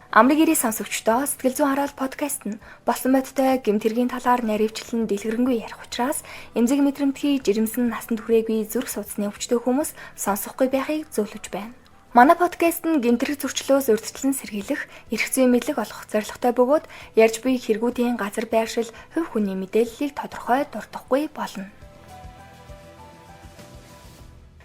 Амрыг ирээ сонсогчдоо, Сэтгэл зүйн хараал подкаст нь болсон бодтой гэмт хэргийн талаар нарийвчлан дэлгэрэнгүй ярих учраас эмзэг мэдрэмтгий, жирэмсэн, насанд хүрээгүй, зүрх судасны өвчтөй хүмүүс сонсохгүй байхыг зөвлөж байна. Манай подкаст нь гэмт хэрэг зөрчлөөс урьдчилан сэргийлэх, эрх зүйн мэдлэг олгох зорилготой бөгөөд ярьж буй хэрэгүүдийн газар байршил, хувь хүний мэдээллийг тодорхой дуртахгүй болно.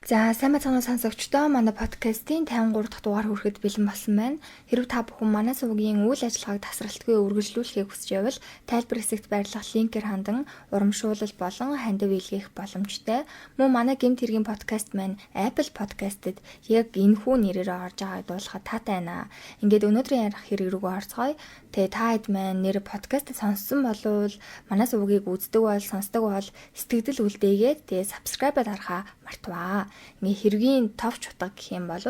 За, сайн байцгаана уу, сонсогчдоо, манай подкастын 53 дахь дугаар хүрэхэд бэлэн болсон байна. Хэрв та бүхэн манай сувгийн үйл ажиллагааг тасралтгүй үргэлжлүүлэхийг хүсэж байвал тайлбар хэсэгт байрлах линкээр хандан урамшуулал болон хандив илгээх боломжтой. Мөн манай гэмт хэргийн подкаст маань Apple Podcast-д яг энэхүү нэрээр орж байгааг дуулахад таатай байна. Ингээд өнөөдрийн ярих хэрэг рүү орцгоё. Тэгээ та хэд маань нэр подкаст сонссон болвол, манай сувгийг үздэг бол, сонсдог бол сэтгэгдэл үлдээгээд, тэгээ subscribe дарахаа мартваа. Ингээ хэргийн товч утга гэх юм бол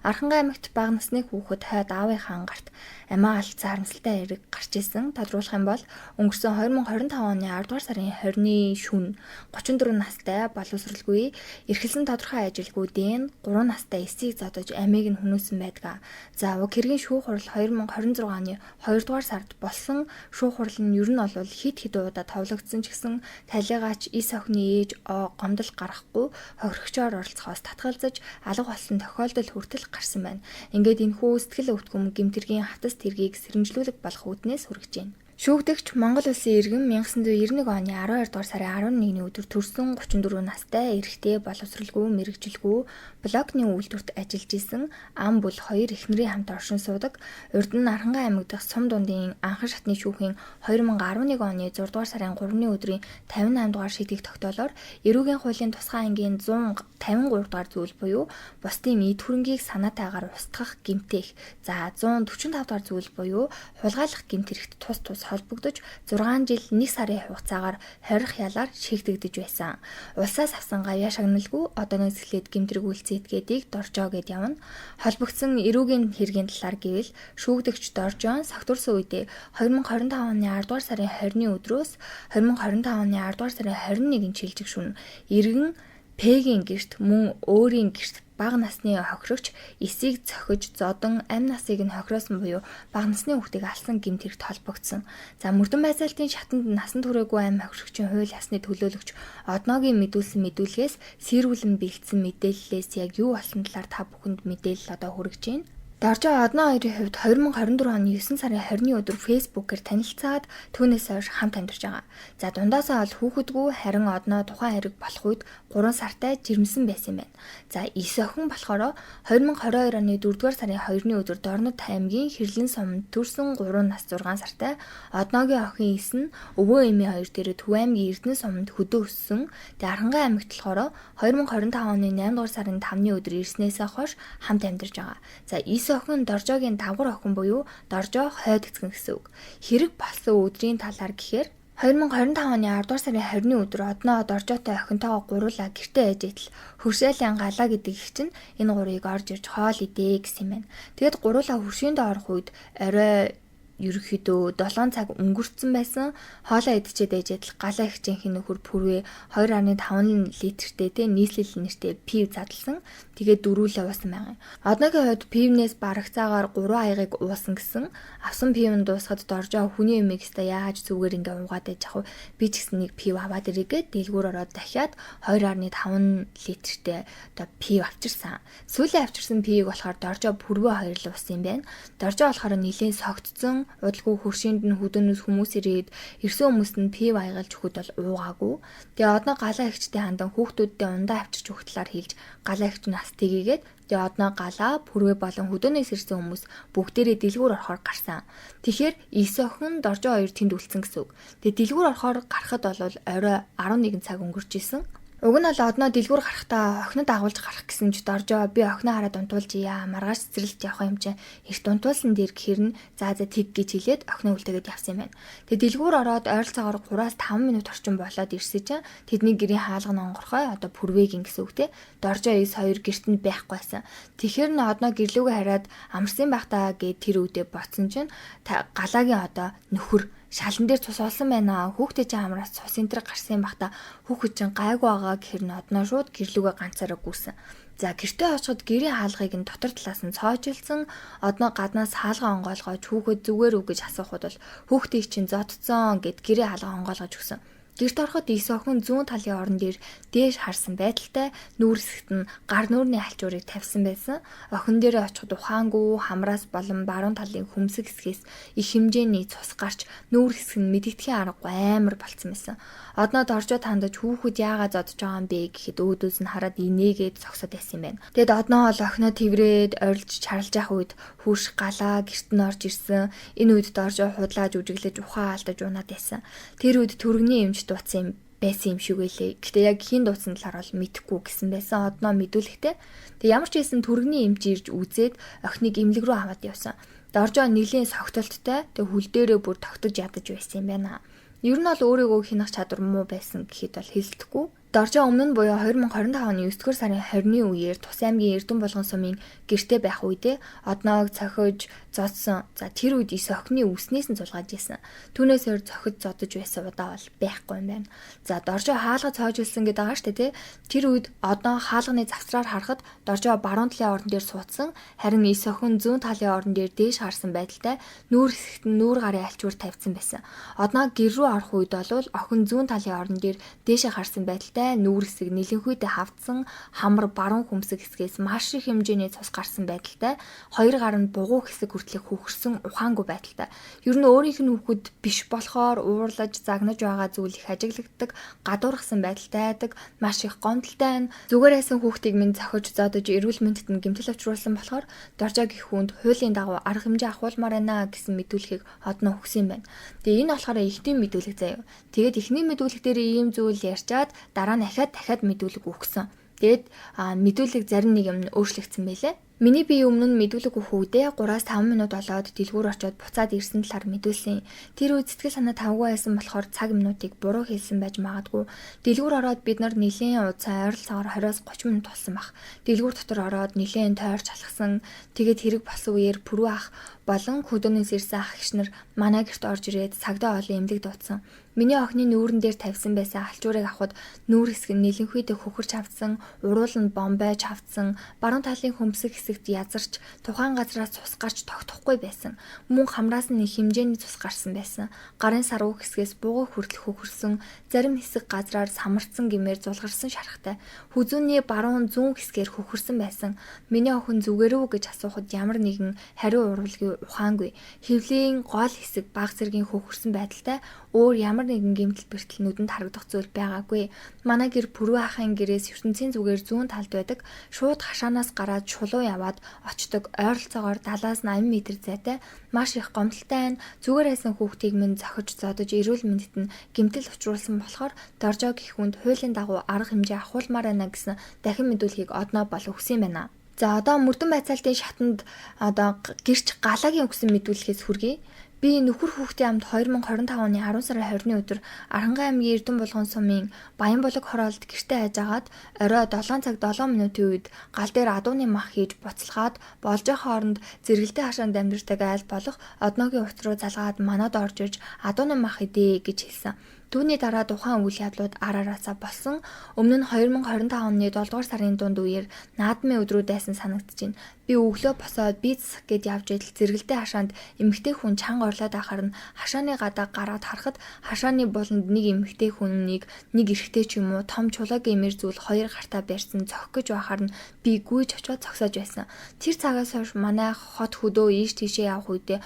Архангай аймагт бага насны хүүхэд хойд аавынхаа гарт амиа алдсан харамсалтай хэрэг гарч исэн. Тодруулах юм бол өнгөрсөн 2025 оны 10 дугаар сарын 20-ны шөнө 34 настай боловсралгүй, эрхэлсэн тодорхой ажилгүйдийн 3 настай эсийг зодож амийг нь хүмүүсэн байдаг. За, уг хэргийн шүүх хурал 2026 оны 2 дугаар сард болсон. Шүүх хурал нь ер нь бол хэд хэд удаа товлогдсон ч гэсэн талийгаач эс охины ээж гомдол гаргахгүй хохирогчоор оролцохоос татгалзаж алга болсон тохиолдол хүртэл гарсан байна. Ингээд энэхүү сэтгэл өвтгөм гэмт хэргийн хатас тэргийг сэрэмжлүүлэг болох үүднээс хүргэж байна. Шүүгдэгч Монгол Улсын иргэн, 1991 оны 12 дугаар сарын 11-ний өдөр төрсөн 34 настай эрэгтэй, боловсралгүй, мэргэжилгүй, блокны үйлдвэрт ажиллаж исэн, ам бүл хоёр эхнэрийн хамт оршин суудаг. Урд нь Архангай аймаг дахь сум дундын анхан шатны шүүхийн 2011 оны 6 дугаар сарын 3-ны өдрийн 58 дугаар шийдэх тогтоолоор эрүүгийн хуулийн тусгай ангийн 153 дугаар зүйл буюу бусдын эд хөрөнгийг санаатайгаар устгах гэмтээх, за, 145 дугаар зүйл буюу хулгайлах гэмт хэрэгт тус тус холбогдож 6 жил 1 сарын хугацаагаар хорих ялаар шийдэгдэж байсан. Улсаас авсан гавьяа шагналгүй одооноос эхлээд гэмт хэрэг үйлдсэн этгээдийг Доржоо гэд явна. Холбогдсон эрүүгийн хэргийн талаар гэвэл шүүгдэгч Доржоо согтурсан үедээ 2025 оны 10 дугаар сарын 20-ны өдрөөс 2025 оны 10 дугаар сарын 21-нд шилжих шөнө иргэн П-гийн гэрт мөн өөрийн гэрт бага насны хохирогч эсийг цохиж зодон амь насыг нь хохиросон буюу бага насны хүүхдийг алсан гэмт хэрэгт холбогдсон. За, мөрдөн байцаалтын шатанд насанд хүрээгүй амь хохирогчийн хууль ёсны төлөөлөгч Одногийн мэдүүлсэн мэдүүлгээс сэрүүлэн бэлдсэн мэдээллээс яг юу болсон талаар та бүхэнд мэдээлэл одоо хүргэж байна. Доржоо Одноо хоёрын хувьд 2024 оны 9 сарын 20-ны өдөр Facebook-ээр танилцаад түүнээс хойш хамт амьдарч байгаа. За, дундаасаа бол хүүхэдгүй, харин Одноо тухайн хэрэг болох үед 3 сартай жирэмсэн байсан юм байна. За, эс охин болохоор 2022 оны 4-р сарын 2-ны өдөр Дорнод аймгийн Хэрлэн суманд төрсэн 3 нас 6 сартай Одногийн охин эс нь өвөө эмээ хоёр дээр Төв аймгийн Эрдэнэ суманд хөдөө өссөн. Тэгээ Архангай аймагт болохоор 2025 оны 8 дугаар сарын 5-ны өдөр ирснээсээ хойш хамт амьдарч байгаа. За, эс охин Доржоогийн давгар охин буюу Доржоо хойд эцгэн гэсэн үг. Хэрэг болсон өдрийн талаар гэхээр 2025 оны 10 дугаар сарын 20-ны өдөр Одноо Доржоотой охинтойгоо гуруулаа гэртээ ээж идэл хөршээлийн галаа гэдэг их чинь энэ гурыг орж ирж хоол идэ гэсэн юм байна. Тэгэд гуруулаа хөршөөндөө орох үед орой ерөнхийдөө 7 цаг өнгөрцөн байсан. Хоолоо идчихэд ээж адил галаа ихчийнхээ нөхөр Пүрвэ 2.5 литртэй те нийслэл нэртэй пив задлсан. Тэгээд дөрүүлээ уусан байгаа юм. Одногийн хувьд пивнээс барагцаагаар 3 аягыг уусан гэсэн. Авсан пив нь дуусахад Доржоо хүний юмыг өстой яаж зүгээр ингээ уугаад байж ах вэ? Би ч гэсэн нэг пив аваад ирээгээд дэлгүүр ороод дахиад 2.5 литртэй одоо пив авчирсан. Сүүлийн авчирсан пивийг болохоор Доржоо Пүрвэ хоёр л уусан юм байна. Доржоо болохоор нилээн согтцсон, удалгүй хөршинд нь хөдөөнөөс хүмүүс ирээд ирсэн хүмүүст нь пив аягалж өгөхөд бол уугаагүй. Тэгээ Одноо галаа эгчтэй хандан хүүхдүүддээ ундаа авчирч өгөх талаар хэлж галаа эгч нас тгийгээд, тэгээ Одноо, галаа, Пүрвэ болон хөдөөнөөс ирсэн хүмүүс бүгдээрээ дэлгүүр орохоор гарсан. Тэгэхээр эс охин Доржоо хоёр тэнд үлдсэн гэсэн үг. Тэгээ дэлгүүр орохоор гарахад бол орой 11 цаг өнгөрч исэн. Уг нь бол Одноо дэлгүүр гарахдаа охиноо дагуулж гарах гэсэн чи Доржоо би охиноо хараад унтуулжия. Маргааш цэцэрлэгт явах юм чинь эрт унтуулсан дээр гэхэр нь за за тэг гэж хэлээд охиноо үлдээгээд явсан юм байна. Тэгээ дэлгүүр ороод ойролцоогоор 3-аас 5 минут орчим болоод ирсэн чинь тэдний гэрийн хаалга нь онгорхой, одоо Пүрвэгийн гэсэн үг те. Доржоо эс хоёр гэрт нь байхгүй байсан. Тэгэхээр нь Одноо гэрлүүгээ хараад амарсан байх таа гэд тэр үедээ ботсон чинь галаагийн одоо нөхөр шалан дээр цус олсон байна. Хүүхдээ чинь амраас цус энэ төр гарсан юм бах та. Хүүхэд чинь гайгүй байгаа гэхэр нь Одноо шууд гэрлүүгээ ганцаараа гүйсэн. За гэртээ очиход гэрийн хаалгыг нь дотор талаас нь цоожилсан. Одноо гаднаас хаалгаа онгойлгож хүүхэд зүгээр үү гэж асуухад бол хүүхдийг чинь зодцсон гэд гэрийн хаалгаа онгойлгож өгсөн. Гэрт ороход ис охин зүүн талын орон дээр дээш харсан байдалтай нүүр хэсэгт нь гар нүүрний алчуурыг тавьсан байсан. Охин дээрээ очиход ухаангүй хамраас болон баруун талын хөмсөг хэсгээс их хэмжээний цус гарч нүүр хэсэг нь мэдэгдэхийн аргагүй амар болцсон байсан. Одноо доржоо тандаж хүүхэд яагаад зодож байгаа юм бэ гэхэд өөдөөс нь хараад инээгээд зогсоод байсан юм байна. Тэгэд одноо бол охиноо тэрврээд орилж чарлж явах үед хөрш галаа гэрт нь орж ирсэн. Энэ үед доржоо худлааж үжиглэж ухаан алдаж унаад байсан. Тэр үед түргэний эмч дууцсан юм байсан юм шиг байлээ. Гэтэ яг хийн дууцсан талаар бол мэдэхгүй гэсэн байсан. Одноо мэдүүлэхтэй. Тэг ямар ч байсан түргэний эмч ирж үзээд охиныг эмнэлэг рүү аваад явсан. Доржоо нэлийн согтолттой. Тэг хөл дээрээ бүр тогтож ядаж байсан юм байна. Ер нь бол өөрийгөө хянах чадвар муу байсан гэхэд бол хэлэлдэхгүй. Доржоо өмнө нь буюу 2025 оны 9-р сарын 20-ны үеэр Тус аймгийн Эрдэнэ булган сумын гэрте байх үедээ одноог цохиж зодсон. За тэр үед ис охины үснээс нь зулгааж исэн. Түүнээс өөр цохиж зодож байсан удаа бол байхгүй юм байна. За Доржоо хаалга цоожүүлсэн гэдэг байгаа шүү дээ, тий. Тэр үед одноо хаалганы завсраар харахад Доржоо баруун талын орон дээр суудсан, харин ис охин зүүн талын орон дээр дээш харсан байдалтай нүүр хэсэгт нь нүүр гарын альчуур тавьсан байсан. Одноо гэр рүү орох үед бол охин зүүн талын орон дээр дээшээ харсан байдалтай нүүр хэсэг нэлэнхүйдээ хавдсан, хамар баруун хөмсөг хэсгээс маш их хэмжээний цус гарсан байдалтай, хоёр гар нь бугуй хэсэг хүртэлх хөхөрсөн ухаангүй байдалтай. Ер нь өөрийнх нь хүүхэд биш болохоор уурлаж загнаж байгаа зүйл их ажиглагддаг, гадуурхсан байдалтай байдаг, маш их гомдолтой байна. Зүгээр айсан хүүхдийг минь зохиж зодож эрүүл мэндэд нь гэмтэл учруулсан болохоор Доржоо гэх хүнд хуулийн дагуу арга хэмжээ ахуулмаар байна гэсэн мэдүүлгийг одноо өгсөн юм байна. Тэгээ энэ болохоор эхний мэдүүлэг заяа. Тэгээд эхний мэдүүлэг дээр ийм зүйл ярьчаад дараа нь дахиад мэдүүлэг өгсөн. Тэгээд мэдүүлэг зарим нэг юм өөрчлөгдсөн байлээ. Миний бие өмнө нь мэдүүлэг өгөх үедээ 3-5 минут болоод дэлгүүр очиод буцаад ирсэн талаар мэдүүлсэн. Тэр үед сэтгэл санаа тавгүй байсан болохоор цаг минутыг буруу хэлсэн байж магадгүй. Дэлгүүр ороод бид нар нэлээн удаа ойролцоогоор 20-30 минут болсон баг. Дэлгүүр дотор ороод нэлээн тойрч алхсан. Тэгээд хэрэг болсон үеэр пүрүү ах болон хөдөөнөөс ирсэн ах эгч нар манай гэрт орж ирээд сагдаа олон эмнэлэг дуудсан. Миний охины нүүрэн дээр тавьсан байсан алчуурыг авахд нүүр хэсэг нь нэлэнхүйдээ хөхөрч хавдсан, уруул нь бомбойж хавдсан, баруун талын хөмсөг хэсэгт язарч, тухайн газраас цус гарч тогтохгүй байсан. Мөн хамраас нь их хэмжээний цус гарсан байсан. Гарын сарвуу хэсгээс бугуй хүртэл хөхөрсөн, зарим хэсэг газраар самарцсан гэмээр зулгарсан шархтай. Хүзүүний баруун зүүн хэсгээр хөхөрсөн байсан. Миний охин зүгээр үү гэж асуухад ямар нэгэн хариу уруулгүй ухаангүй. Хөвлийн гол хэсэг баг зэргийн хөхөрсөн байдалтай өөр ямар нэгэн гэмтэл бэртэл нүдэнд харагдах зүйл байгаагүй. Манай гэр Пүрүү ахын гэрээс ертөнцийн зүгээр зүүн талд байдаг. Шууд хашаанаас гараад чулуу яваад очдог. Ойролцоогоор 70-80 м зайтай маш их гомдолтой байна. Зүгээр айсан хүүхдийг минь зохиж зодож эрүүл мэндэд нь гэмтэл учруулсан болохоор Доржоо гэх хүнд хуулийн дагуу арга хэмжээ ахуулмаар байна гэсэн дахин мэдүүлгийг одноо бол өгсөн юм байна. За одоо мөрдөн байцаалтын шатанд одоо гэрч галагийн өгсөн мэдүүлгээс хүргэе. Би нөхөр хүүхдийн амд 2025 оны 10 сарын 20-ны өдөр Архангай аймгийн Эрдэнэ булган сумын Баянбулаг хороолд гэртээ айжгаад орой 7 цаг 7 минутын үед гал дээр адууны мах хийж буцалгаад болж хооронд зэрэгэлдээ хашаанд амьдардаг айл болох одногийн утас руу залгаад манад орж ирж адууны мах идэ гэж хэлсэн. Түүний дараа тухайн үйл явдлууд ар араасаа болсон. Өмнө нь 2025 оны 7 дугаар сарын дунд үеэр наадмын өдрүүд байсан санагдаж байна. Би өглөө босоод бие засах гээд явж идэл зэрэгэлдээ хашаанд эмэгтэй хүн чанга орлоод байхаар нь хашааны гадаа гараад харахад хашааны буланд нэг эмэгтэй хүнийг нэг эрэгтэй ч юм уу том чулуу гэмээр зүйл хоёр гартаа барьсан зохих гэж байхаар нь би гүйж очиод зогсоож байсан. Тэр цагаас хойш манай хот хөдөө ийш тийшээ явах үедээ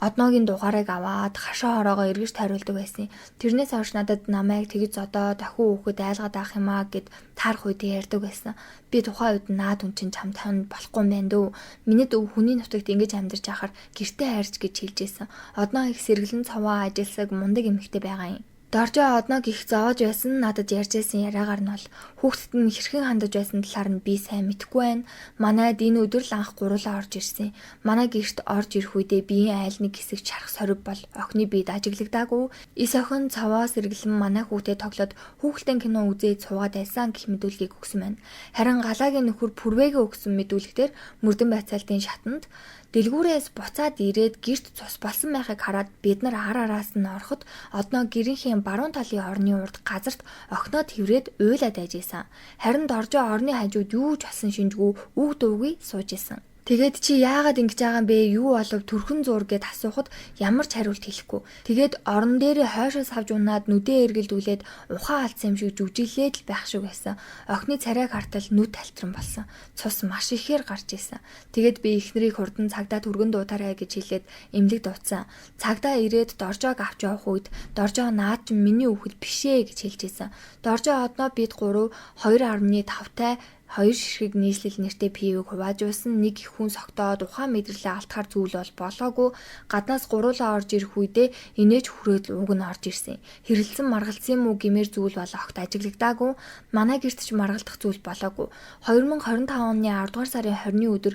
одногийн дугаарыг аваад хашаа хороогоо эргэж тойруулдаг байсан. Тэрнээс хойш надад намайг тэгж зодоо дахин хүүхэд айлгаад авах юм аа гэд таарах үедээ ярьдаг байсан. Би тухайн үед наад хүн чинь чам тань болохгүй юм байна дөө. Миний дүү хүний нутагт ингэж амьдарч байхаар гэртээ хайрч гэж хэлж байсан. Одноо их сэргэлэн цовоо ажилсаг мундаг эмэгтэй байгаа юм. Доржоо одноог их зовоож байсан надад ярьж байсан яриагаар нь бол хүүхдэд нь хэрхэн хандаж байсан талаар нь би сайн мэдэхгүй байна. Манайд энэ өдөр л анх гуруулаа орж ирсэн. Манай гэрт орж ирэх үедээ биеийн айл нэг хэсэг чарх сорив бол охины биед ажиглагдаагүй. Ис охин цовоо сэргэлэн манай хүүхдэд тоглоод хүүхэлдэйн кино үзээд суугаад байсан гэх мэдүүлгийг өгсөн байна. Харин галаагийн нөхөр Пүрвэгээ өгсөн мэдүүлэгтэр мөрдөн байцаалтын шатанд Дэлгүүрээс буцаад ирээд гэрт цус болсон байхыг хараад бид нар ар араас нь ороход Одноо гэрийнхээ баруун талын орны урд газарт охиноо тэврээд уйлаад айж исэн. Харин Доржоо орны хажууд юу ч болсон шинжгүй үг дуугүй сууж исэн. Тэгээд чи яагаад ингэж байгаа юм бэ? Юу болов? Төрхөн зур гэд асуухад ямар ч хариулт хэлэхгүй. Тэгээд орон дээрээ хойшоо савж унаад нүдээ эргэлдүүлээд ухаан алдсан юм шиг жүгжилээд л байх шиг байсан. Охины царайг хартал нүд тальтран болсон. Цус маш ихээр гарч исэн. Тэгээд би эхнэрийг хурдан цагдаа түргэн дуудаарай гэж хэлээд эмнэлэг дуудсан. Цагдаа ирээд Доржоог авч явах үед Доржоо наад чинь миний үхэл биш ээ гэж хэлж исэн. Доржоо одноо бид гурав 2.5 тай 2 ширхэг нийслэл нэртэй пивийг хувааж уусан, нэг их хүн согтоод ухаан мэдрэлээ алтахар зүйл бол болоогүй. Гаднаас гуруулаа орж ирэх үедээ инээж хүрээд л уг нь орж ирсэн. Хэрэлцэн маргалдсан юм уу гэмээр зүйл бол огт ажиглагдаагүй. Манай гэрт ч маргалдах зүйл болоогүй. 2025 оны 10 дугаар сарын 20-ны өдөр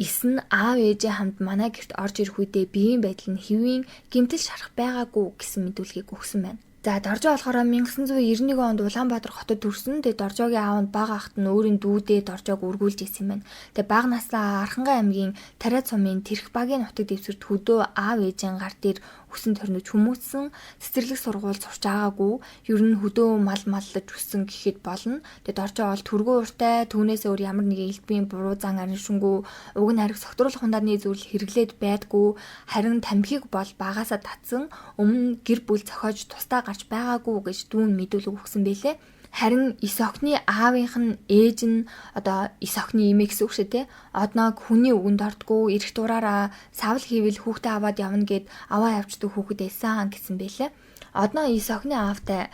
эс нь аав ээжээ хамт манай гэрт орж ирэх үедээ биеийн байдал нь хэвийн гэмтэл шарах байгаагүй гэсэн мэдүүлгийг өгсөн байна. За Доржоо болохоор 1991 онд Улаанбаатар хотод төрсөн. Тэгээ Доржоогийн аав нь бага ахт нь өөрийн дүүдээ Доржоог үргүүлж исэн юм байна. Тэгээ бага насаа Архангай аймгийн Тариа цумын Тэрх багийн нутаг дэвсгэрт хөдөө аав ээжийн гар дээр өсөн төрнөж хүмүүжсэн, цэцэрлэг сургууль сурч байгаагүй. Ер нь хөдөө мал маллаж өссөн гэхэд болно. Тэгээд Доржоо бол түргэн ууртай, түүнээс өөр ямар нэгэн элдвийн буруу зан араншингүй, уг нь харих согтруулах хундааны зүйл хэрэглээд байдгүй. Харин тамхиг бол багасаа татсан, өмнө гэр бүл зохиож тусдаа гарч байгаагүй гэж дүүн мэдүүлэг өгсөн байлээ. Харин эс охины аавынх нь ээж нь одоо эс охины эмээ гэсэн үг шүү дээ. Одноог хүний үгэнд ордгоо, эрх дураараа савл хийвэл хүүхдээ аваад явна гэд аваа явчдаг хүүхэд байсан гэсэн байлээ. Одноо эс охины аавтай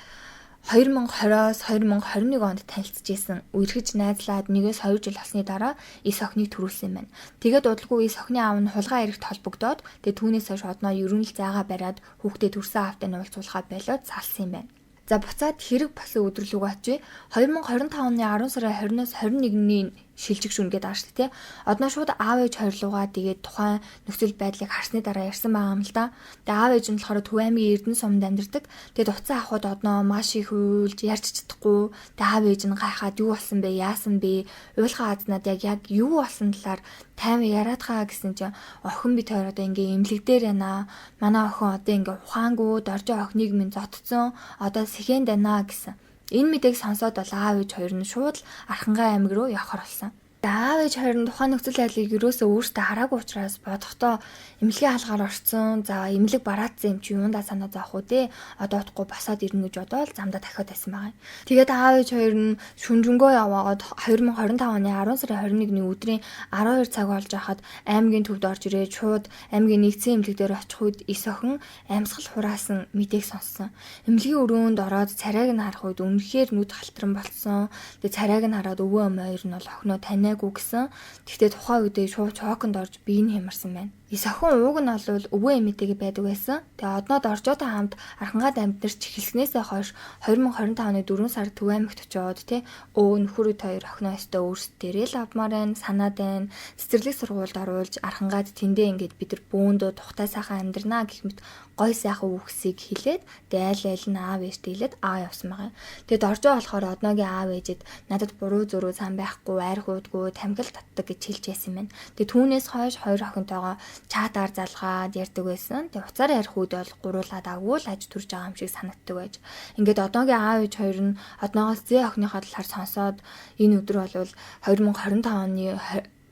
2020-оос 2021 онд танилцж исэн. Үерхэж найзлаад 1-2 жил болсны дараа эс охиныг төрүүлсэн юм байна. Тэгээд удалгүй эс охины аав нь хулгай эрэгт холбогдоод тэгээд түүнээс хойш Одноо ерөн л зайгаа бариад хүүхдээ төрсөн аавтай нь уулзуулахаа болиод салсан юм байна. За буцаад хэрэг болсон өдөр лүүгээ очие. 2025 оны 10 сарын 20-оос 21-ний шилжих шүн гэдэг байгаа шүү дээ, тий. Одноо шууд аав ээж хоёрлуугаа тэгээд тухайн нөхцөл байдлыг харсны дараа ярьсан байгаа юм л да. Тэгээд аав ээж нь болохоор Төв аймгийн Эрдэнэ сумд амьдардаг. Тэгээд утсаа авахд одноо маш их уйлж ярьж чадахгүй. Тэгээд аав ээж нь гайхаад юу болсон бэ, яасан бэ? Уйлхаа азнаад яг юу болсон талаар тайван яриадхаа гэсэн чинь охин бид хоёр одоо ингээ эмнэлэг дээр байна. Манай охин одоо ингээ ухаангүй, Доржоо охиныг минь зодцсон. Одоо сэхэнд байна гэсэн. Энэ мэдээг сонсоод бол аав ээж хоёр нь шууд л Архангай аймаг руу явахар болсон. Аав ээж хоёр нь тухайн нөхцөл байдлыг ерөөсөө өөртөө хараагүй учраас бодохдоо эмнэлгийн хаалгаар орцсон. За эмнэлэг бараацсан юм чи юундаа санаа зовох уу те. Одоо утгагүй босоод ирнэ гэж бодоол замдаа дахиад байсан байгаа юм. Тэгээд аав ээж хоёр нь шүнжэнгөө яваагаад 2025 оны 10 сарын 21-ний өдрийн 12 цаг болж байхад аймгийн төвд орж ирээд шууд аймгийн нэгдсэн эмнэлэг дээр очих үед эс охин амьсгал хураасан мэдээг сонссон. Эмнэлгийн өрөөнд ороод царайг нь харах үед үнэхээр нүд халтран болсон. Тэгээд царайг нь хараад өвөө эмээ хоёр нь бол охиноо таниагүй гэсэн. Гэхдээ тухайн үедээ шууд шоконд орж бие нь хямарсан байна. Эс охин ууг нь бол өвөө эмээтэйгээ байдаг байсан. Тэгээ одноод Доржоотой хамт Архангайд амьдарч эхэлснээсээ хойш 2025 оны 4 сард Төв аймагт очиод тэ өө нөхөр үт хоёр охиноо өстөө өөрсдөө л авмаар байна, санаад байна. Цэцэрлэг сургуульд оруулж Архангайд тэндээ ингээд бид нар бөөндөө тухтай сайхан амьдрнаа гэх мэт гой сайхан үгсийг хэлээд тэгээ айл айл нь аав ээжтэй хэлээд аа явсан байгаа юм. Тэгээд Доржоо болохоор одногийн аав ээжэд надад буруу зөрүү зам байхгүй, арх уудгүй, тамхил татдаг гэж хэлж байсан юм байна. Тэгээд түүнээс хойш хоёр охинтойгоо чатаар залгаад ярьдаг байсан. Тэгээд уцаар ярих үед бол гуруулаад агуу л аж төрж байгаа юм шиг санагддаг байж. Ингээд одоогийн аав ээж хоёр нь одноогоос зээ охиныхоо талаар сонсоод энэ өдөр бол 2025 оны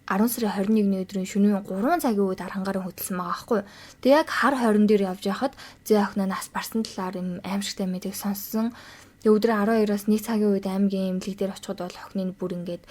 10 сарын 21-ний өдрийн шөнийн 3 цагийн үед Архангарын хөдөлсөн байгаа байхгүй. Тэгээ яг хар 20 дээр явж байхад зээ охиноо нас барсан талаар юм аимшигтай мэдээг сонссон. Тэгээ өдөр 12-оос 1 цагийн үед аймгийн эмнэлэг дээр очиход бол охины бүр ингээд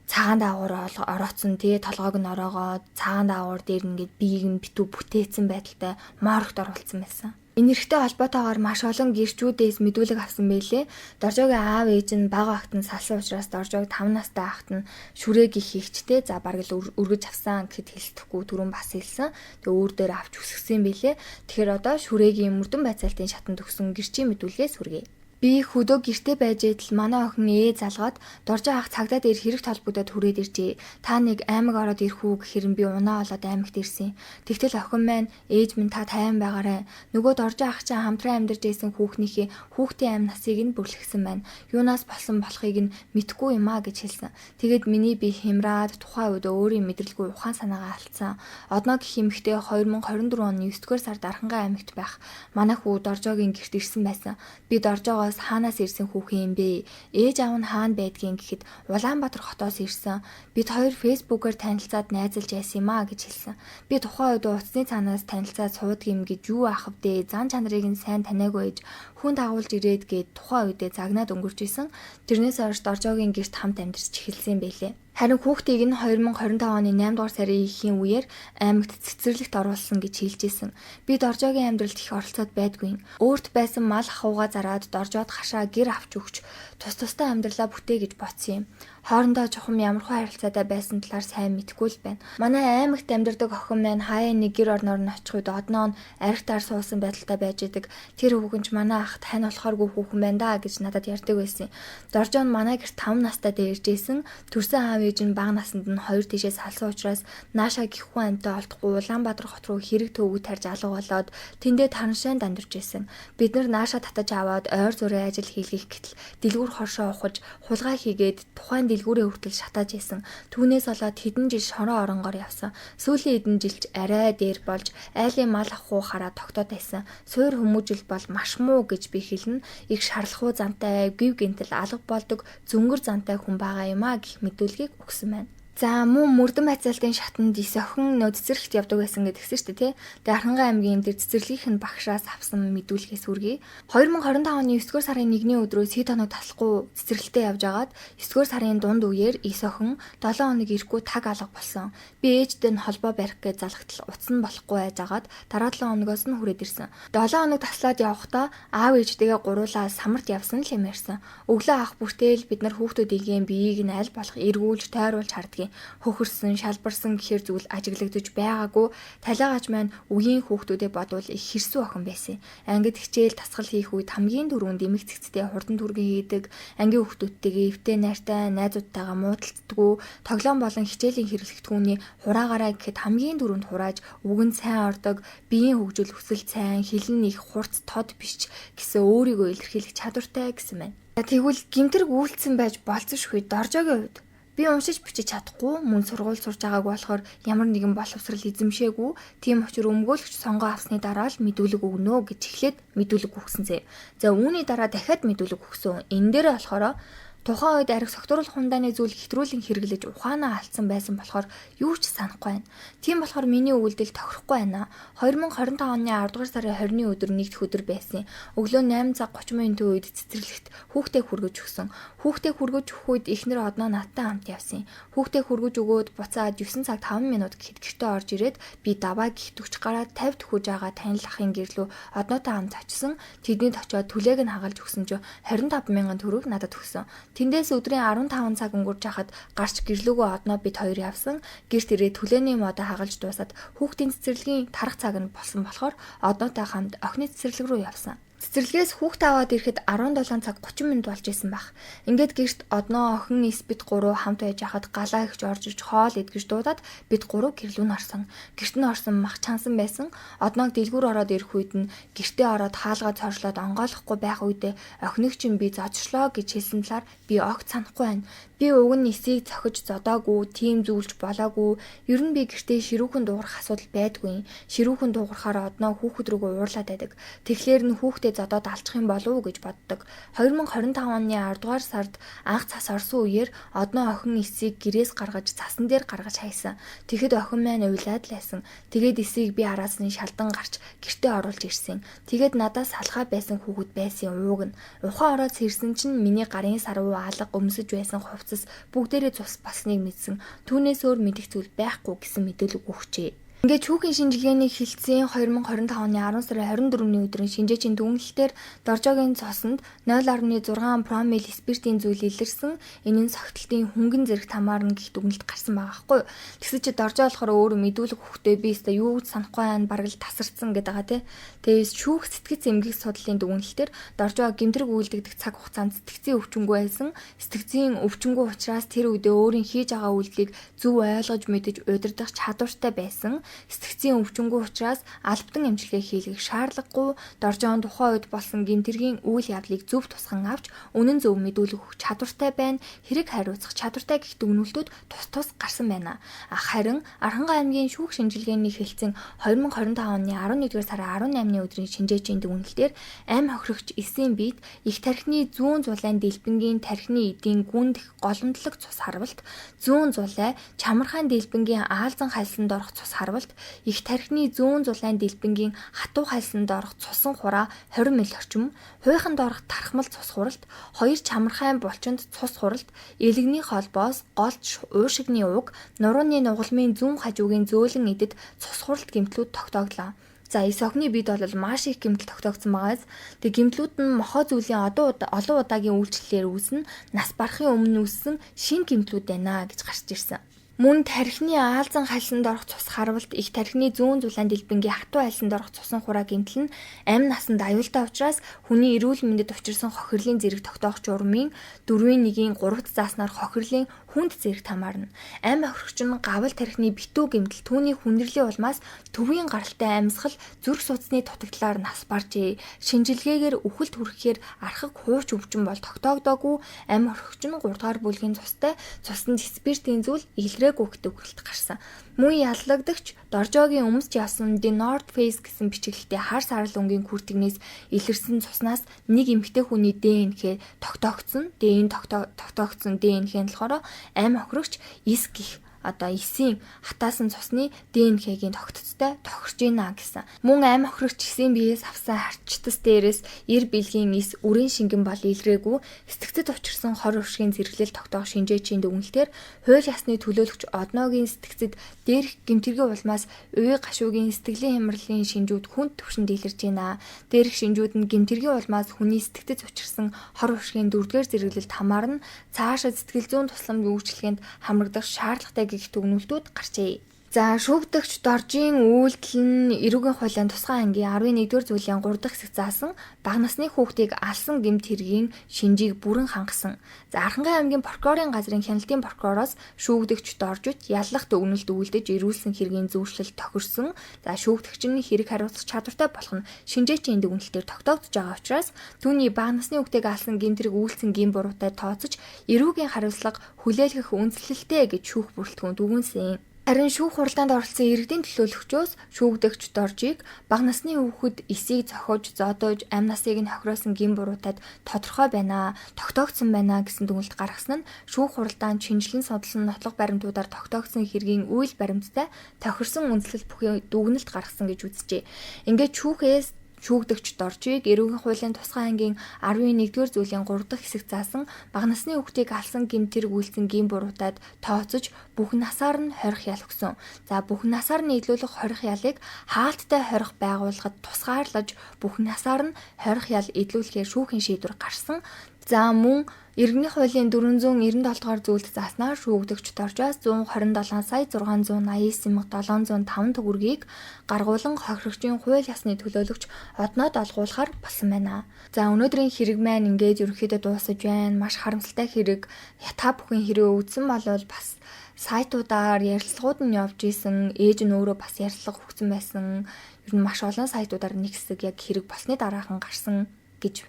цагаан даагуур орооцсон тий толгойг нь ороогоод цагаан даагуур дээр ингээд биеийг нь битүү бүтээцэн байдалтай моргт оруулсан байсан. Энэ эрхтэй холбоотойгоор маш олон гэрчүүдээс мэдүүлэг авсан байлээ. Доржоогийн аав ээж нь бага ахт нь салсан учраас Доржоог 5 настай ахт нь шүрээг их ихчтэй за бараг л өргөж авсан гэхэд хэлдэхгүй түрүүн бас хэлсэн. Тэгээ өөр дээр авч өсгсөн байлээ. Тэгэхээр одоо шүрээгийн мөрдөн байцаалтын шатанд өгсөн гэрчийн мэдүүлгээс хүргэе. Би хөдөө гэрте байж идэл манай охин залгаад Доржоо ах цагдаа дээр хэрэг толбогдоод хүрээд иржээ. Та нэг аймаг ороод ирэх үү гэхээр би унаа олоод аймагт ирсэн. Тэгтэл охин маань ээж минь та тайван байгаарай. Нөгөө Доржоо ах чинь хамтран амьдарч байсан хүүхнийхээ хүүхдийн амь насыг нь бүрлэхсэн байна. Юунаас болсон болохыг нь мэдэхгүй юм а гэж хэлсэн. Тэгээд миний бие хямраад тухайн үед өөрийн мэдрэлгүй ухаан санаагаа алдсан. Одноо гэх эмэгтэй 2024 оны 9-р сард Архангай аймагт байх. Манай хүү Доржоогийн гэрт ирсэн байсан. Би Доржоогоос хаанаас ирсэн хүүхэн юм бэ? Ээж аав нь хаана байдгийг гэхэд Улаанбаатар хотоос ирсэн. Бид хоёр фэйсбүүкээр танилцаад найзалж яасан юм а гэж хэлсэн. Би тухайн үед утасны цаанаас танилцаад суудаг юм гэж юу аах вдэ? Зан чанарыг нь сайн таниагүй ээж хүн дагуулж ирээд гээд тухайн үедээ загнаад өнгөрч исэн. Тэрнээс хойш Доржоогийн гэрт хамт амьдарч эхэлсэн юм байлээ. Харин хүүхдийг нь 2025 оны 8 дугаар сарын эхийн үеэр аймагт цэцэрлэгт оруулсан гэж хэлж исэн. Би Доржоогийн амьдралд их оролцоод байдгүй. Өөрт байсан мал ахуйгаа зараад Доржоод хашаа гэр авч өгч тус тустай амьдралаа бүтээ гэж бодсон юм. Хоорондоо чухам ямархуу харилцаатай байсан талаар сайн мэдэхгүй л байна. Манай аймагт амьдардаг охин маань хаяа нэг гэр орноор нь очих үед одноо нь аригтаар суусан байдалтай байж идэг. Тэр хүүхэн ч манай ах тань болохооргүй хүүхэн байна да гэж надад ярьдаг байсан. Доржоо нь манай гэрт 5 настай дээр ирж исэн. Төрсөн аав ээж нь бага насанд нь хоёр тишээ салсан учраас наашаа гихүүн амьтаа олдохгүй Улаанбаатар хот руу хэрэг төвөг тарж алга болоод тэндээ тараншаанд амьдарч исэн. Бид нар наашаа татаж аваад ойр зургийн ажил хийлгэх гэтэл дэлгүүр хоршоо ухаж хулгай хийгээд тухайн дэлгүүрээ хүртэл шатааж исэн. Түүнээс болоод хэдэн жил шорон оронгоор явсан. Сүүлийн хэдэн жилч арай дээр болж айлын мал ахуй хараа тогтоод байсан. Суур хүмүүжил бол маш муу гэж би хэлнэ. Их шарлахуу зантай, гів гинтэл алга болдог зөнгөр зантай хүн байгаа юм а гэх мэдүүлгийг өгсөн байна. За мөн мөрдөн байцаалтын шатанд ис охин нөө цэцэрлэгт явдаг байсан гэдгсэн шүү дээ тий. Тэгээ Архангай аймгийн тэр цэцэрлэгийнх нь багшаас авсан мэдүүлгээс үргэе. 2025 оны 9-р сарын 1-ний өдрөө сэт хоног таслахгүй цэцэрлэгтээ явж агаад 9-р сарын дунд үеэр ис охин 7 хоног ирэхгүй таг алга болсон. Би ээжтэй нь холбоо барих гэж залгатал утас нь болохгүй байж агаад дараа 7 хоногоос нь хүрээд ирсэн. 7 хоног таслаад явахдаа аав ээжтэйгээ гуруулаа самарт явсан л юм ярьсан. Өглөө ах бүртэл бид нар хүүхдүүдийн биеийг нь аль болох эргүүлж тойруулж хардгийг хөхөрсөн, шалбарсан гэхэр зүйл ажиглагдаж байгаагүй. Талигач маань үеийн хүүхдүүдэд бодвол их хэрсүү охин байсан. Ангид хичээл тасгал хийх үед хамгийн түрүүнд эмэг цэгцтэй хурдан түргэн хийдэг, ангийн хүүхдүүдтэйгээ эвтэй найртай, найзуудтайгаа муудалцдаггүй, тоглоом болон хичээлийн хэрэглэгдэхүүний хураагаараа гэхэд хамгийн түрүүнд хурааж, үг нь сайн ордог, биеийн хөгжил өсөл сайн, хэл нь их хурц тод биш гэсэн өөрийгөө илэрхийлэх чадвартай гэсэн байна. Тэгвэл гэмтэрэг үйлдсэн байж болцсон шүхий Доржоогийн хувьд би уншиж бичиж чадахгүй, мөн сургууль сурж байгаагүй болохоор ямар нэгэн боловсрал эзэмшээгүй. Тийм учраас өмгөөлөгч сонгоо авсны дараа л мэдүүлэг өгнө гэж эхлээд мэдүүлэг өгсөн зэ. За үүний дараа дахиад мэдүүлэг өгсөн. Энэ дээр болохоор тухайн үед арх согтууруулах хундааны зүйл хэтрүүлэн хэрэглэж ухаанаа алдсан байсан болохоор юу ч санахгүй байна. Тийм болохоор миний үйлдэл тохирохгүй байна. 2025 оны 10 дугаар сарын 20-ны өдөр нэгдэх өдөр байсан. Өглөө 8 цаг 30 минутын үед цэцэрлэгт хүүхдээ хүргэж өгсөн. Хүүхдээ хүргэж өгөх үед эхнэр одноо надтай хамт явсан. Хүүхдээ хүргэж өгөөд буцаад 9 цаг 5 минут гэхэд гэртээ орж ирээд би даваа гихтвч гараад 50 төхөж байгаа танил ахын гэрлүү одноотой хамт очисон. Тэдний очиод түлээг нь хагалж өгсөн чинь 25 мянган төгрөг надад өгсөн. Тэндээс өдрийн 15 цаг өнгөрч хахад гарч гэрлүүгөө одноо бид хоёр явсан. Гэрт ирээд түлээний модоо хагалж дуусаад хүүхдийн цэцэрлэгийн тарах цаг нь болсон болохоор одноотой хамт охины цэцэрлэг рүү явсан. Цэцэрлэгээс хүүхдээ аваад ирэхэд 17 цаг 30 минут болж исэн байх. Ингээд гэрт одноо охин эс бид гурав хамт байж хахад галаа ихч орж иж хоол идгэж дуудаад бид гурав гэрлүү нь орсон. Гэрт нь орсон мах чансан байсан. Одноог дэлгүүр ороод ирэх үед нь гэртээ ороод хаалгаа цоршлоод онгойлохгүй байх үедээ охиныг чинь би зодчлоо гэж хэлсэн талаар би огт санахгүй байна. Би уг нь эсийг цохиж зодоогүй, тийм зүйлч болоогүй. Ер нь би гэртээ ширүүхэн дуугарах асуудал байдгүй. Ширүүхэн дуугарахаар одноо хүүхэд рүүгээ уурлаад байдаг. Тэгэхээр нь хүүхдээ зодоод алчих юм болов уу гэж боддог. 2025 оны 10 дугаар сард анх цас орсон үеэр одноо охин эсийг гэрээс гаргаж цасан дээр гаргаж хайсан. Тэгэхэд охин маань уйлаад л байсан. Тэгээд эсийг би араас нь шалдан гарч гэртээ оруулж ирсэн. Тэгээд надаас салхаа байсан хүүхэд байсан ууг нь. Ухаан ороод сэрсэн чинь миний гарын сарвуу алга өмсөж байсан хувцас бүгдээрээ цус болсныг мэдсэн. Түүнээс өөр мэдэх зүйл байхгүй гэсэн мэдээлэл өгчээ. Ингээд шүүхийн шинжилгээний хэлтсийн 2025 оны 10 сарын 24-ний өдрийн шинжээчийн дүгнэлтээр Доржоогийн цуснд 0.6 промил спиртийн зүйл илэрсэн. Энэ нь согтлтын хөнгөн зэрэгт хамаарна гэх дүгнэлт гарсан байгаа хгүй. Тэгсэн чи Доржоо болохоор өөрөө мэдүүлэг хөхтэй би өстой юу гэж санахгүй байна, бараг л тасарцсан гэдэг байгаа тий. Тэгээс шүүх сэтгэц эмгэг судлалын дүгнэлтээр Доржоо гэмтрэг үйлдэгдэх цаг хугацаанд сэтгцийн өвчнгүй байсан. Сэтгцийн өвчнгүй учраас тэр үедээ өөрийн хийж байгаа үйлдэлийг зөв ойлгож мэдэж удирдах чадвартай байсан. Сэтгцийн өвчнгүй учраас албадан эмчилгээ хийлгэх шаардлагагүй. Доржоон тухайн үед болсон гэмтэргийн үйл явдлыг зөв тусган авч үнэн зөв мэдүүлэг өгөх чадвартай байна. Хэрэг хариуцах чадвартай гэх дүгнэлтүүд тус тус гарсан байна. Харин Архангай аймгийн шүүх шинжилгээний хэлтсийн 2025 оны 11-р сарын 18-ны өдрийн шинжээчийн дүгнэлтээр амь хохирогч эсийн биед их тархины зүүн зулайн дэлбэнгийн тархины эдийн гүндэх голомтлог цус харвалт, зүүн зулай чамархаан дэлбэнгийн аалзан хальсанд орох цус харвалт, их тархины зүүн зулайн дэлбэнгийн хатуу хальсанд орох цусан хураа 20 мл орчим, хуйханд орох тархмал цус хуралт, хоёр чамархайн булчинд цус хуралт, элэгний холбоос, голч уушигны уг, нурууны нугалмын зүүн хажуугийн зөөлөн эдэд цус хуралт гэмтлүүд тогтооглоо. За эс охины бид бол маш их гэмтэл тогтоогдсон байгаас. Тэгээ гэмтлүүд нь мохоо зүйлийн олон удаагийн үйлчлэлээр үүснэ, нас барахын өмнө үүссэн шинэ гэмтлүүд байна гэж гарч ирсэн. Мөн тархины аалзан хальсанд орох цус харвалт, их тархины зүүн зулаан дэлбэнгийн хатуу хальсанд орох цусан хураа гэмтэл нь амь насанд аюултай учраас хүний эрүүл мэндэд учирсан хохирлын зэрэг тогтоох журмын 4-ийн 1-ийн 3-т зааснаар хохирлын хүнд зэрэгт хамаарна. Амь хохирогч нь гавал тархины битүү гэмтэл түүний хүндрэлийн улмаас төвийн гаралтай амьсгал зүрх судасны дутагдлаар нас баржээ. Шинжилгээгээр үхэлд хүрэхээр архаг хууч өвчин бол тогтоогдоогүй. Амь хохирогч нь 3 дугаар бүлгийн цустай, цуснд спиртийн зүйл илрээгүй гэдэг үхэлт гарсан. Мөн яллагдагч Доржоогийн өмсч явсан The North Face гэсэн бичиглэлтэй хар сарал өнгийн күртгнээс илэрсэн цуснаас нэг эмэгтэй хүний ДНХ тогтоогдсон. Тэгээ энэ тогтоогдсон ДНХ нь болохоор амь хохирогч эс гих одоо эсийн хатаасан цусны ДНХ-гийн тогтцтой тохирч ийна гэсэн. Мөн амь хохирогч эсийн биеэс авсан харчтас дээрээс эр бэлгийн эс үрийн шингэн бол илрээгүй. Сэтгцэд учирсан хор уршигын зэрэглэл тогтоох шинжээчийн дүгнэлтээр хууль ясны төлөөлөгч Одногийн сэтгцэд дээрх гэмтэргийн улмаас уй гашуугийн сэтгэлийн хямралын шинжүүд хүнд түвшинд илэрч байна. Дээрх шинжүүд нь гэмтэргийн улмаас хүний сэтгцэд учирсан хор уршигын дөрөвдүгээр зэрэглэлд хамаарна. Цаашаа сэтгэл зүйн тусламж үйлчилгээнд хамрагдах шаардлагатай гэх дүгнэлтүүд гарчээ. За шүүгдэгч Доржийн үйлдэл нь эрүүгийн хуулийн тусгай ангийн 11-р зүйлийн 3 дахь хэсэг заасан бага насны хүүхдийг алсан гэмт хэргийн шинжийг бүрэн хангасан. За Архангай аймгийн прокурорын газрын хяналтын прокуророос шүүгдэгч Доржид яллах дүгнэлт үйлдэж эрүүлсэн хэргийн зүйшлэл тохирсон. За шүүгдэгч нь хэрэг хариуцах чадвартай болох нь шинжээчийн дүгнэлтээр тогтоогдож байгаа учраас түүний бага насны хүүхдийг алсан гэмт хэрэг үйлдсэн гэм буруутай тооцож эрүүгийн хариуцлага хүлээлгэх үндэслэлтэй гэж шүүх бүрэлдэхүүн дүгнэсэн. Харин шүүх хуралдаанд оролцсон иргэдийн төлөөлөгчөөс шүүгдэгч Доржийг бага насны хүүхэд эсийг зохиож, зодож, амь насыг нь хохироосон гэм буруутад тодорхой байна, тогтоогдсон байна гэсэн дүгнэлт гаргасан нь шүүх хуралдаанд шинжилэн судалсан нотлох баримтуудаар тогтоогдсон хэргийн үйл баримттай тохирсон үндэслэл бүхий дүгнэлт гаргасан гэж үзжээ. Ингээд шүүхээс шүүгдэгч Доржийг эрүүгийн хуулийн тусгай ангийн 11-р зүйлийн 3 дахь хэсэг заасан бага насны хүүхдийг алсан гэмт хэрэг үйлдсэн гэм буруутад тооцож бүх насаар нь хорих ял өгсөн. За бүх насаар нь нийлүүлэх хорих ялыг хаалттай хорих байгууллагад тусгаарлаж бүх насаар нь хорих ял эдлүүлэхээр шүүхийн шийдвэр гарсан. За мөн иргэний хуулийн 497 дугаар зүйлд зааснаар шүүгдэгч Доржоос 127 сая 689 705 төгрөгийг гаргуулan хохирогчийн хууль ёсны төлөөлөгч Одноод олгуулахар болсон байна. За өнөөдрийн хэрэг маань ингээд ерөнхийдөө дуусаж байна. Маш харамсалтай хэрэг. Та бүхэн хэрэг үзсэн болвол бас сайтуудаар ярилцлагууд нь явж исэн. Ээж нь өөрөө бас ярилцлага өгсөн байсан. Ер нь маш олон сайтуудаар нэг хэсэг яг хэрэг болсны дараахан гарсан гэж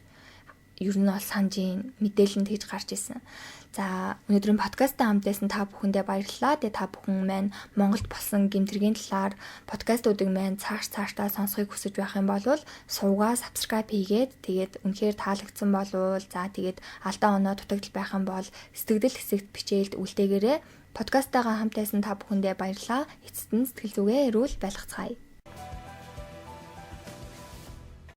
ер нь бол санаж ийн мэдээлэл нь тэгж гарч исэн. За өнөөдрийн подкасттай хамт байсан та бүхэндээ баярлалаа. Тэгээ та бүхэн маань Монголд болсон гэмтэргийн талаар подкастуудыг маань цааш цаашдаа сонсохыг хүсэж байх юм бол сувгаа subscribe хийгээд тэгээд үнэхээр таалагдсан болвол за тэгээд алдаа оноо дутагдал байх юм бол сэтгэгдэл хэсэгт бичээлд үлдээгээрэй. Подкасттайгаа хамт байсан та бүхэндээ баярлалаа. Эцэст нь сэтгэл зүгээ эрүүл байлгацгаая.